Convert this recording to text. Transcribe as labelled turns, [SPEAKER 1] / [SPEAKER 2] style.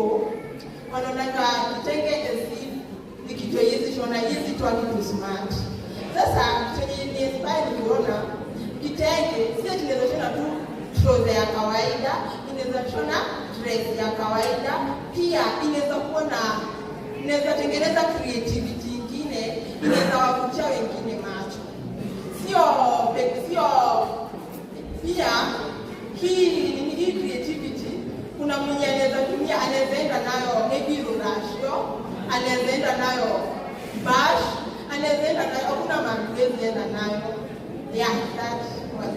[SPEAKER 1] People wanaonanga kitenge as if ni kitu haiwezi shona, hizi tu kitu smart. Sasa chenye ni inspire nikiona kitenge, sio tunaweza shona tu trouser ya kawaida, inaweza shona dress ya kawaida, pia inaweza kuwa na, inaweza tengeneza creativity ingine, inaweza wavutia wengine macho. Sio pia hii hii creativity, kuna mwenye anaweza tumia, anaweza enda nayo maybe ruracio, anaweza enda nayo bash, anaweza enda nayo, hakuna mahali huwezi enda nayo. Yeah, that was